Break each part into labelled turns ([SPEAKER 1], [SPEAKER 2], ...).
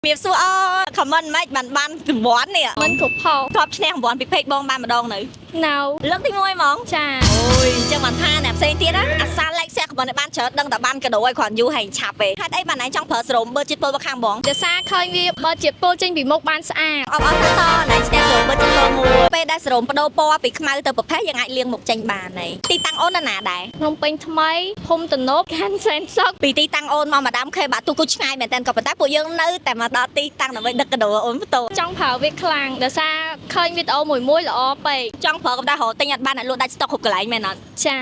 [SPEAKER 1] ជំរាបសួរអូ comment មិនបានបានរង្វាន់នេះ
[SPEAKER 2] មិនគ្រប់ផល
[SPEAKER 1] ធ្លាប់ឈ្នះរង្វាន់ពី page បងបានម្ដងនៅ
[SPEAKER 2] ណៅ
[SPEAKER 1] លើកទី1ហ្មង
[SPEAKER 2] ចា
[SPEAKER 1] អូយអញ្ចឹងបានថាអ្នកផ្សេងទៀតណាអាសា like share comment ឲ្យបានច្រើនដឹងតែបានកាដូឲ្យគ្រាន់យូរហើយឆាប់ទេហេតុអីបានឯងចង់ប្រើសេរ៉ូមបឺតជាតិពុលមកខាងបង
[SPEAKER 2] ដោយសារឃើញវាបើជាតិពុលចេញពីមុខបានស្អាត
[SPEAKER 1] អបអរសាទរណៃឈ្នះសេរ៉ូមបឺតជាតិពុលមួយពេលដែលសេរ៉ូមបដូរពណ៌ពីខ្មៅទៅប្រផេះយើងអាចលាងមុខចេញបានហើយទីតាំងអូននៅណាដែរ
[SPEAKER 2] ភ្នំពេញថ្មីភូមិទំនប់កាន់សែនសុខ
[SPEAKER 1] ពីទីតាំងអូនមកម៉ាដាមខេបាក់ទូគូឆ្ងាយមែនតើក៏ប៉ុន្តែពួកយើងនៅតែមកដល់ទីតាំងដើម្បីដឹកកាដូអូនផ្ទាល់
[SPEAKER 2] ចង់ប្រើវាខ្លាំងដោយសារឃើញវីដេអូមួយមួយល្អពេក
[SPEAKER 1] ចង់ប្រើក៏តែរកទិញអត់បានអ្នកលក់ដាច់ស្តុកគ្រប់កន្លែងមែនអត់
[SPEAKER 2] ចា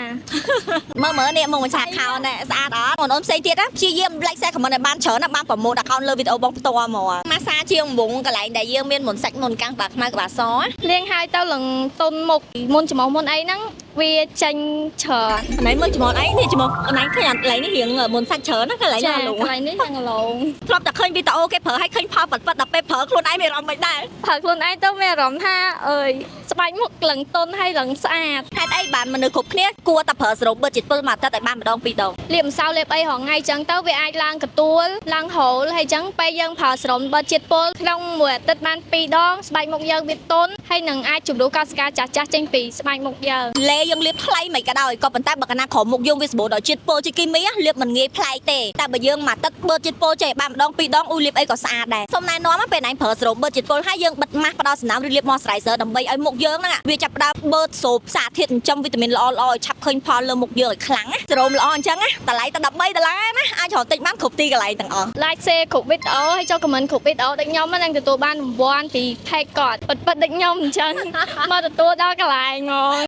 [SPEAKER 1] មើលមើលនេះមកមួយឆាខោណែស្អាតអត់បងប្អូនផ្សេងទៀតណាព្យាយាម like share comment ឲ្យបានច្រើនណាបាន promote account លើវីដេអូបងផ្ទាល់ហ្មងម៉ាសាជាងវងកន្លែងដែលយើងមានមុនសាច់មុនកាំងក្បាលខ្មៅក្បាលសណា
[SPEAKER 2] លាងហើយទៅលងទុនមុខមុនច្រមុះមុនអីហ្នឹងវាចេញច្រើន
[SPEAKER 1] កន្លែងមើលច្រមុះអីនេះច្រមុះកន្លែងឃើញកន្លែងនេះរៀងមុនសាច់ច្រើនណាកន្លែង
[SPEAKER 2] ចា
[SPEAKER 1] នេះលង
[SPEAKER 2] កន្លែងនេះយ៉ាងឡង
[SPEAKER 1] ធ្លាប់តែឃើញវីដេអូគេប្រើឲ្យឃើញផលប៉ិតប៉ិតដល់ពេលប្រើខ្លួនឯងមានអារម្មណ៍មិនដែរ
[SPEAKER 2] ប្រើខ្លួនឯងទៅមានអារម្មណ៍ថាអើយស្បែកមុខលងទុនហើយលងស្អាត
[SPEAKER 1] ហេតុអីបានមនុស្សគ្រប់គ្នាគួរតែប្រើសេរ៉ូមបឺតជាតិពុលមួយអាទិត្យឲ្យបានម្ដងពីរដង
[SPEAKER 2] លាបម្សៅលាបអីរាល់ថ្ងៃចឹងទៅវាអាចឡើងកទួលឡើងហូលហើយចឹងពេលយើងប្រើសេរ៉ុមបឺតជាតិពុលក្នុងមួយអាទិត្យបាន2ដងស្បែកមុខយើងវាទន់ហើយនឹងអាចជំរុះកោសិកាចាស់ៗចេញពីស្បែកមុខយើង
[SPEAKER 1] លេយើងលាបថ្លៃមិនក៏ដោយក៏ប៉ុន្តែបើកាលណាក្រោមមុខយើងវាសម្បូរដោយជាតិពុលជាតិគីមីលាបមិនងាយប្លែកទេតែបើយើងមួយអាទិត្យបឺតជាតិពុលចេះបានម្ដងពីរដងអ៊ូលាបអីក៏ស្អាតដែរសូមណែនាំពេលណាប្រើសេរ៉ូមបឺតជាតិពុលហើយយើងបិទម៉ាស់ផ្ដល់សំណើមឬលាប moisturizer ដើម្បីឲ្យមុខយើងហ្នឹងវាចាប់ផ្ដើមបឺតស្រូបសារធាតុចិញ្ចឹមវីតាមីនល្អៗឲ្យឆាប់ឃើញផលលើមុខយើងឲ្យខ្លាំងណាសេរ៉ូមល្អអញ្ចឹងណាតម្លៃតែ13ដុល្លារណាអាចរកទិញបានគ្រប់ទីកន្លែងទាំងអស់
[SPEAKER 2] like share គ្រប់វីដេអូហើយចូល comment គ្រប់វីដេអូដូចខ្ញុំហ្នឹងនឹងទទួលបានរង្វាន់ពី page គាត់ពិតៗដូចខ្ញុំអញ្ចឹង មកទទួលដល់កន្លែងហ្មង។